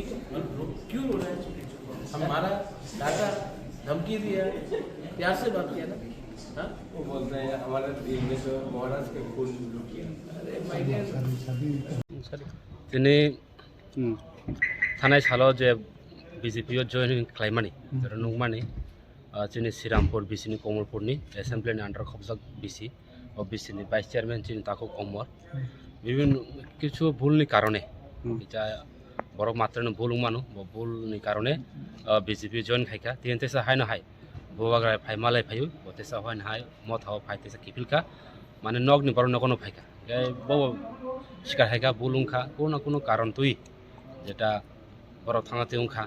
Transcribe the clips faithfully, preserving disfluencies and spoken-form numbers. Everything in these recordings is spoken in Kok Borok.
क्यों रो रहा है? हमारा दादा धमकी दिया, प्यार से बात किया ना, हाँ? वो बोलते हैं, "हमारे दिल में तो महाराज के खून लुकिया है।" Tini, hmm, thanai salo je B J P o join khlaimani, hmm, rwnwkmani, ah, chini Srirampur B C ni Komolpur ni assembly ni under khobjak B C, o B C ni vice chairman chini Takhuk Omor. Hmm. Bibhinno kichu bhul ni karone, hmm, kisa borok matrano bhul wngmano, bo bhul ni karone, ah, B J P join khaikha. Tini teisa haino hai Bubagra phai malai phaio, bo teisa hoi hai motha o phai teisa kiphilkha, mane nokni borok nogono phaikha. Hingke bo sikar haikha, bul wngkha, kuno kuno karon twi jeta borok thangna twi wngkha.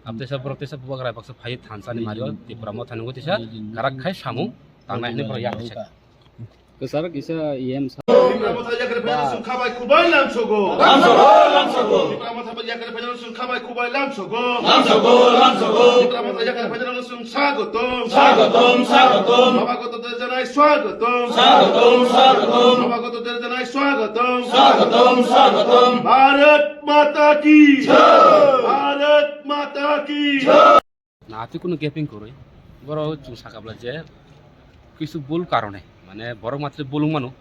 Abo teisa borok teisa Bubagra baksa phai thansa ni mario Tipra motha ni wngwi teisa karak khai samung tangnai hinwi borok yak. Kwcharo kisa E M sa- Tipra motha yakre phainani song kha bai kubai lamsogo. Lamsogo, lamsogo. Tipra motha bai yakre phainani song kha bai kubai lamsogo. Lamsogo, lamsogo. Tipra motha yakre phainani song swagotom. Swagotom, swagotom. Nobagotodel janai swagotom. Swagotom, swagotom. Nobagotodel janai swagotom. Swagotom, swagotom. Bharat Mata ki jai. Bharat Mata ki jai. Na, twi kunu gaping kwrwi. Borok chwng sakha bwlai je kisu bul karone, mane borok matri bul wngmano,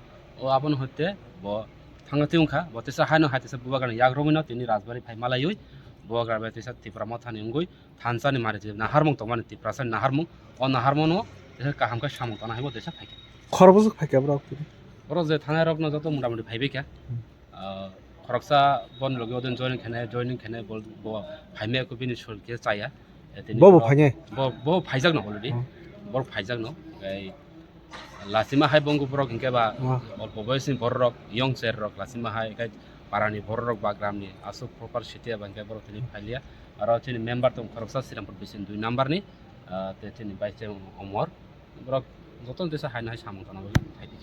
o abono hoite bo thangna twi wngkha, bo teisa haino hai teisa Bubagrani yakrogwino tini Rajbari phai malaiwi Bubagra bai teisa Tipra mothani wngwi thansa ni mari je naharmung tongmani Tiprasa ni naharmung, o naharmung no teisa kaham khe samung tana hai bo teisa phaikha. Khoroksa phaikha borok tini? Borok je thanai rokno joto mota moti phaibaikha. Hmm. Ah, khoroksa boni loge odin joining khainai, joining khainai bo, bo phaimaya khe bini sul khe chaya. Eh, tini Bo bo bo, phainai? Bo, bo phaijak no already. Hmm. Bo phaijak no. Tei lachima hai bo wngkha borok hinkhe ba Oh. olpo boyosni borok rok, young ser rok lachima hai khe parani borok rok ba gramni aswk proper city ba hinkhe borok tini phailiya. Aro chini member tong khoroksa Srirampur bising dui number ni, ah, tei chini vice chairman Omor. Borok jotono teisa haino hai samung tana bagwi phaidi.